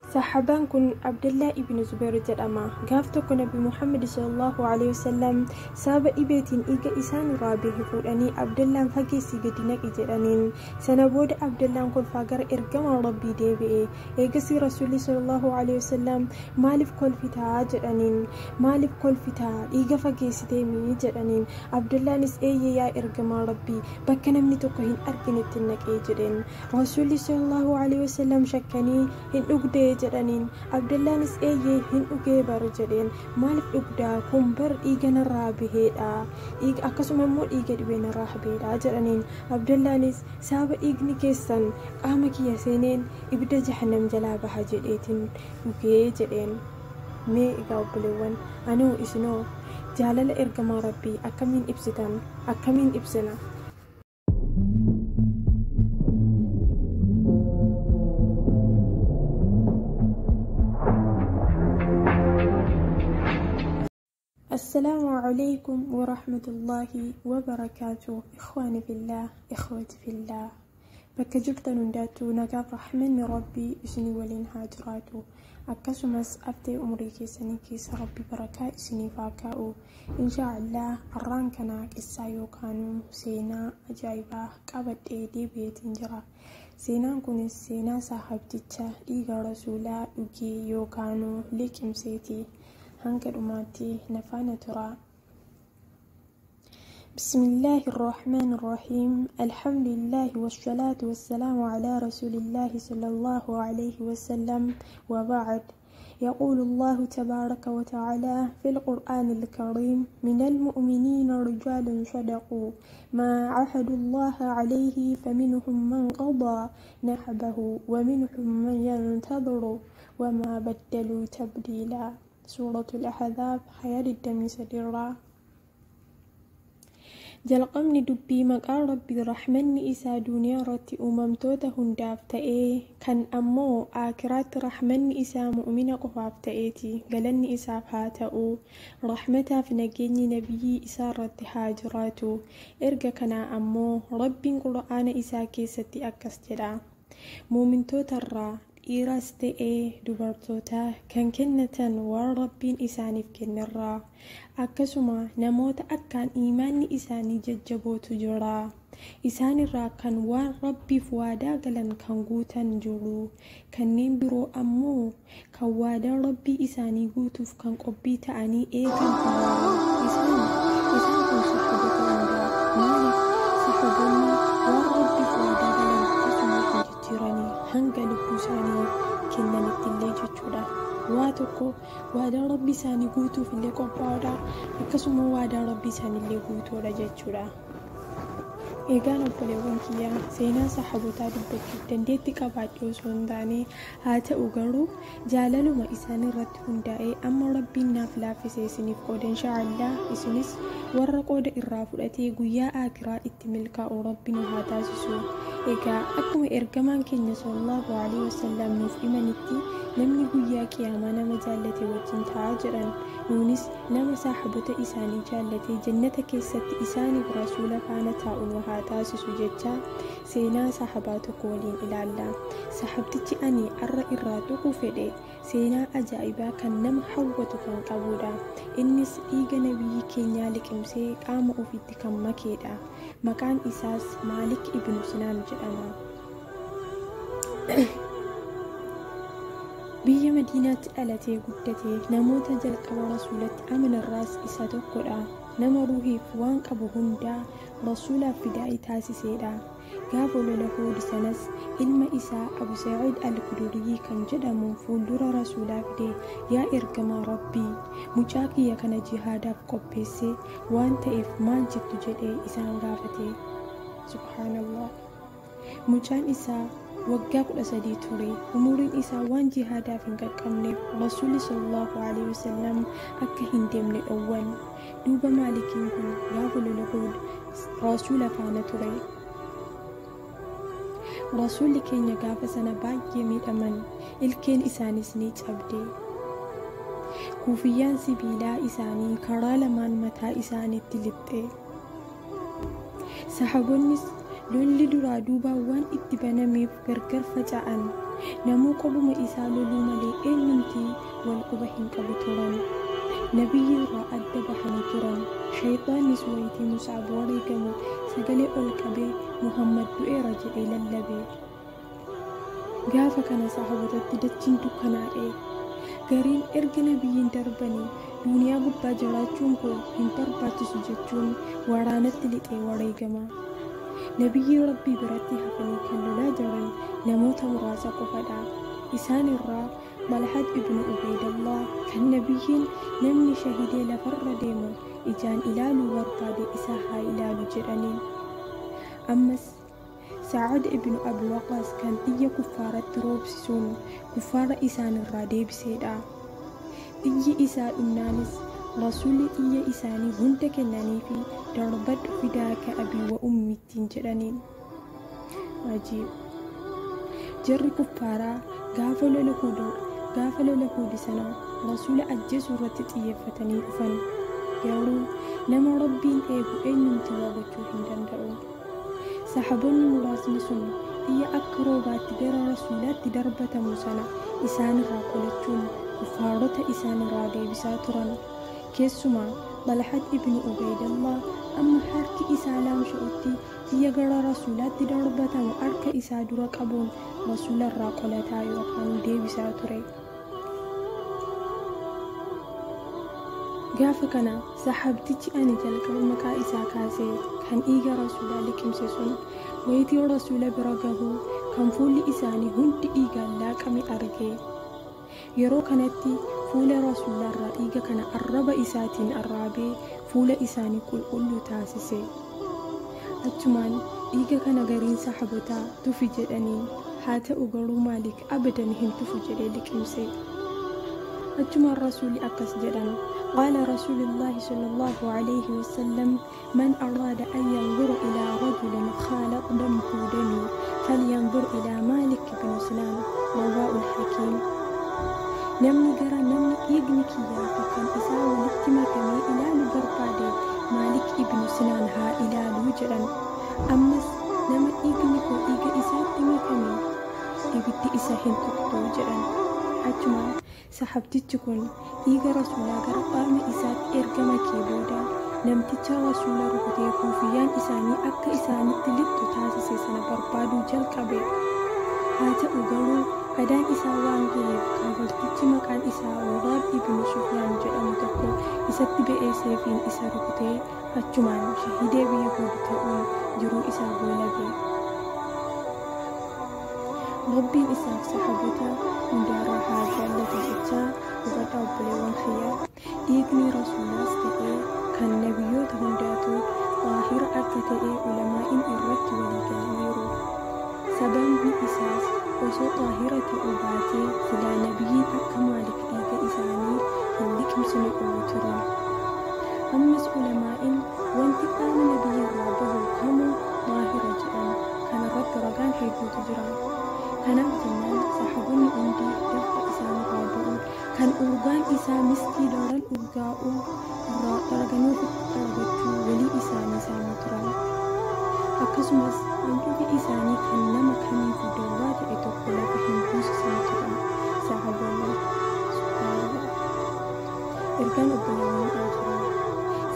Saxaabaan kun Abdallaa ibn Zubeer jedhama. Gaaf tokko Nabi Muhammad sallallahu alaihi wasallam sababa dhibeetiin dhiiga isaan irraa bahe fuudhanii Abdallaan fageessii gadi naqi jedhaniin. Sana booda Abdallaan kolfaa gara ergama Rabbii deebi'e. Eegasii Rasuulli sallallahu alaihi wasallam maaliif kolfitaa jedhaniin. Maaliif kolfitaa dhiiga fageessitee mii jedhaniin. Abdallaanis eeyyee yaa ergamaa Rabbii bakka namni tokko hin arginetti naqee jedheen. Rasuulli sallallahu alaihi wasallam shakkanii hin dhugdee jedhaniin. Abdallaanis eeyyee hin dhugee bar jedheen. Maaliif dhugdaa kun bar dhiiga narraa baheedha, dhiiga akkasuma immoo dhiiga dhibee narraa baheedha jedhaniin. Abdallaanis sababa dhiigni keessan qaama kiyya seeneen ibidda jahannam jalaa baha jedheetiin dhugee jedheen. Mee egaa obboleewwan anuu isinoo jaalala ergamaa Rabbii akkamiin ibsitan, akkamiin ibsina? السلام عليكم ورحمة الله وبركاته. إخواني في الله، إخوتي في الله، bakka jirtan hundaattuu nagaaf rahmanni Rabbii isinii waliin haa jiraatu. Akkasumas abdee umurii keessanii keessa Rabbi barakaa isiniif haa kaa'u. Inshaa Allah har'aan kana qissaa yookaan seenaa ajaa'ibaa qabadhee deebi'eetiin jira. Seenaan kunis seenaa sahaabticha dhiiga rasuulaa dhugee yookaan liqimseeti. Hanga dhumaatti na faana tura. بسم الله الرحمن الرحيم. الحمد لله والصلاة والسلام على رسول الله صلى الله عليه وسلم، وبعد. يقول الله تبارك وتعالى في القرآن الكريم: من المؤمنين رجال صدقوا ما عاهدوا الله عليه فمنهم من قضى نحبه ومنهم من ينتظر وما بدلوا تبديلا. سورة الأحزاب حياة الدم سدرا. Jalqabni dubbii maqaa Rabbii rahmanni isaa duniyaa irratti uumamtoota hundaaf ta'ee kan ammoo aakiraatti rahmanni isaa mu'mina qofaaf ta'eeti. Galanni isaaf haa ta'u. Rahmataaf nageenyi nabiyyii isaa irratti haa jiraatu. Erga kanaa ammoo Rabbiin qura'aana isaa keessatti akkas jedha: Mu'mintootarraa dhiiras ta'ee dubartoota kan kennatan waan Rabbiin isaaniif kennerraa, akkasuma namoota akkaan imaanni isaanii jajjabootu jira. Isaanirraa kan waan Rabbiif waadaa galan kan guutan jiru. Kanneen biroo ammoo kan waadaa Rabbii isaanii guutuuf kan qophii ta'anii eegan jiru. Isaan kun saxaabota hundaa. Maaliif saxaaboonni waan Rabbiif waadaa galan tasuma hin jijjiiranii hanga lubbuu isaanii kennanitti illee jechuudha. Waa tokko waadaa Rabbii isaanii guutuuf illee qophaa'uudha, akkasuma waadaa Rabbii isaanii illee guutuudha jechuudha. Egaan obboleewwan kiyyaa seenaa saxaabotaa dubbachuuf dandeettii qabaadhee osoo hin taane, haa ta'u garuu jaalaluma isaan irratti hundaa'ee amma Rabbiin naaf laaffise isiniif qooda. Inshaa Allah isinis warra qooda irraa fudhatee guyyaa aakiraa itti milkaa'u Rabbi nu haa taasisu. Egaa akkuma ergamaan keenya sallallahu alaihi wasallam nuuf himanitti namni guyyaa qiyaamaa nama jaallate wajjin taa'aa jedhan. Nuunis nama saxaabota isaanii jaallatee jannata keessatti isaaniif rasuula faana taa'u nu haa taasisu jecha seenaa saxaabaa tokko waliin ilaalla. Saxaabtichi ani arra irraa tuquu fedhe seenaa ajaa'ibaa kan nama hawwatu kan qabudha. Innis dhiiga nabiyyi keenyaa liqimsee qaama ofiitti kan makeedha. Maqaan isaas Maalik ibn Sinaan jedhama. Biyya Madiinaatti dhalatee guddate, namoota jalqaba rasuulatti amanarraas isa tokkodha. Nama ruuhiif waan qabu hundaa rasuulaaf fidaa'ii taasiseedha. Gaafa lola Uhud sanas ilma isaa Abu Sa'iid al-Kuduriyyi kan jedhamu fuuldura rasuulaa fide. Yaa ergamaa Rabbii, mucaa kiyya kana jihaadaaf qopheesse waan ta'eef maal jettu jedhee isaan gaafate. Subhaanallah. Mucaan isaa waggaa 13 ture. Umuriin isaa waan jihaadaaf hin qaqqabneef Rasuulli sallallahu alaihi wasallam akka hin deemne dhowwan. Duuba Maalikiin kun gaafa lola Uhud rasuula faana ture. Rasuulli keenya gaafa sana baay'ee miidhaman. Ilkeen isaanis ni cabde. Kuufiyyaan sibiilaa isaanii karaa lamaan mataa isaaniitti lixxe. Saxaaboonnis lolli duraa duubaan waan itti banameef gargar faca'an. Namuu qobuma isaa loluu malee eenyumti wal quba hin qabu turan. Nabiyyi irraa adda bahanii turan. Shayxaannis wayitii Mus'ab wareegamu sagalee ol qabee Muhammad du'eera jedhee lallabe. Gaafa kana sahaabotatti dachiin dukkanaa'e. Gariin erga nabiyyiin darbanii duniyaa gubbaa jiraachuun koo hin barbaachisu jechuun waraanatti lixee wareegama. Nabiyyi Rabbii biratti hafanii kan lolaa jiran namoota muraasa qofadha. Isaan irraa Xalhat ibnu Ubaydallah kan nabiyyiin namni shahidee lafarra deemu ijaan ilaaluu barbaade isa haa ilaalu jedhaniin. Ammas Sa'ad ibnu Abi Waqaas kan xiyya kuffaaratti roobsisuun kuffaara isaan irraa deebiseedha. Xiyyi isaa dhumnaanis Rasuulli xiyya isaanii hunda kennanii fi darbadhu fidaaka abii wa ummittiin jedhaniin. Ajiib! Jarri kuffaaraa gaafa lola Uhud sana Rasuula ajjeesuu irratti xiyyeeffatanii dhufan. Garuu nama Rabbiin eegu eenyumti waa gochuu hin danda'u. Sahaabonni muraasni sun xiyya akka roobaatti gara Rasuulaatti darbatamu sana isaanirraa qolachuun kuffaarota isaanirraa deebisaa turan. Keessumaa Xalhat ibnu Ubaydallah amma harki isaa laamsha'utti xiyya gara Rasuulaatti darbatamu harka isaa dura qabuun Rasuularraa qolataa yookaan deebisaa ture. Gaafa kana sahaabtichi ani jalqaba maqaa isaa kaasee kan dhiiga Rasuulaa liqimse sun wayitii Rasuula bira gahuu kan fuulli isaanii hundi dhiigaan laaqame arge. Yeroo kanatti fuula Rasuulaarraa dhiiga kana arraba isaatiin arraabee fuula isaanii qulqulluu taasise. Achumaan dhiiga kana gariin sahaabotaa tufi jedhaniin, haa ta'u garuu Maalik abadan hin tufu jedhee liqimse. Achumaan Rasuulli akkas jedhan: qaala Rasuulullaahi sallallahu alayhi wasallam man araada an yanzura ilaa rajulin khaalaq damuhu damii falyanzur ilaa Maalik ibn Sinaan. Rawaa'ul Hakiim. Namni gara namni dhiigni kiyyaa fi kan isaa walitti makamee ilaalu barbaade Maalik ibn Sinaan haa ilaaluu jedhan. Ammas nama dhiigni koo dhiiga isaatti makame ibiddi isa hin tuqxu jedhan. Achumaan sahaabtichi kun dhiiga Rasuulaa gara qaama isaatti erga makee booda namticha Rasuula rukutee kuufiyyaan isaanii akka isaanitti lixxu taasise sana barbaaduu jalqabe. Haa ta'u garuu adaan isaa waan gaheef kaafartichi maqaan isaa Waraab ibnu Sufyaan jedhamu tokko isatti ba'ee seefiin isa rukutee achumaan shahidee biyya Uhud ta'uun jiruu isaa goolabe. Rabbiin isaaf sahaabota hundaarraa haa jaallatu jechaa hubadhaa obboleewwan kiyyaa. Dhiigni Rasuulaas ta'ee kan nabiyyoota hundaatu xaahira akka ta'e ulamaa'iin irratti walii galaniiru. Sababni isaas osoo xaahira ta'uu baatee silaa nabiyyiin akka Maalik dhiiga isaanii hin liqimsine dhowwu turan. Ammas ulamaa'iin wanti qaama nabiyyiirraa bahu kamuu xaahira jedhan. Kanarratti ragaan hedduutu jira. Kanaaf jennaan sahaabonni hundi dafqa isaanirraa ba'u kan urgaan isaa miskii daran urgaa'uu irraa xaraganuu xaragachuu walii isaanii saamuu turan. Akkasumas hancuufi isaanii kan nama kamiifuu dawwaa ta'e tokko lafa hin buusisan turan sahaabonni. Subhaanallah. Ergaan obboleewwan akhiraa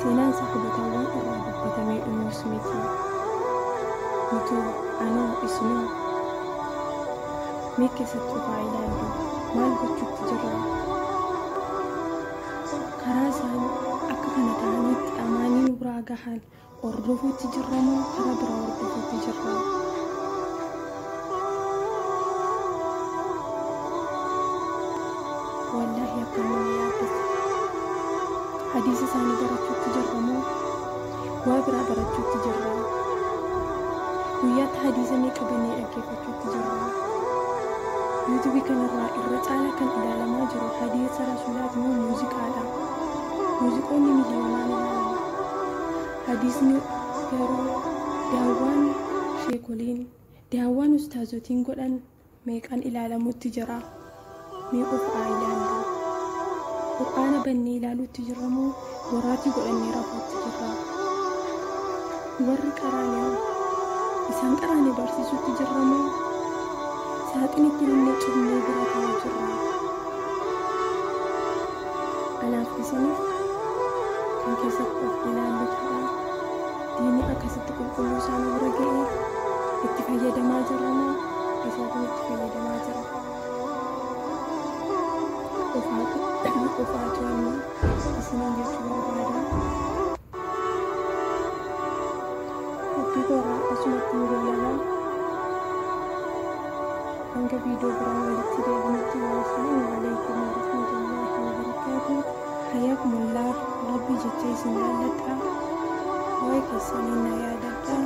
seenaan sahaabotaa irraa dubbatamee dhumuus miti. Nutuu, anoo, isinoo mee keessatti ufaa ilaallu maal gochuutti jirra? Karaa isaan akka kana ta'anitti amaanii nu biraa gahan hordofuutti jirra moo karaa biraa hordofuutti jirra? Wallaahi akka nama yaaddessa. Hadiisa isaanii barachuutti jirra moo waa biraa barachuutti jirra? Guyyaatti hadiisa meeqa bannee dhaggeeffachuutti jirra? Yuutuubii kanarraa irra caalaa kan ilaalamaa jiru hadiisa Rasuulaati moo muuziqaadha? Muuziqoonni miliyoonaan ilaalamu. Hadiisni garuu daawwaan sheekoliin, daawwaan ustaazotiin godhan meeqaan ilaalamutti jira? Mee of haa ilaallu. Qur'aana bannee ilaaluutti jirra moo boraatii godhannee rafuutti jirra? Warri qaraane isaan qaraane barsiisutti jirra moo Saaxinitti illee cufnee bira taa'aa jirra. Anaaf isiniif kan keessatti of ilaallu ta'a. Diinni akkasitti qulqulluu isaa nu bira ga'ee itti fayyadamaa jirra moo isaatu itti fayyadamaa jira? Ofaatu amma isiniin jechuu barbaada. Dubbii koorraa asumatti hin goolabaa. Hanga viidiyoo biraan walitti deebinutti wassalaamu alaikum warahmatullaahi wabarakaatuh. Hayyakumullah, Rabbii jecha isin jaalladha. Waa'ee keessanii na yaadadha.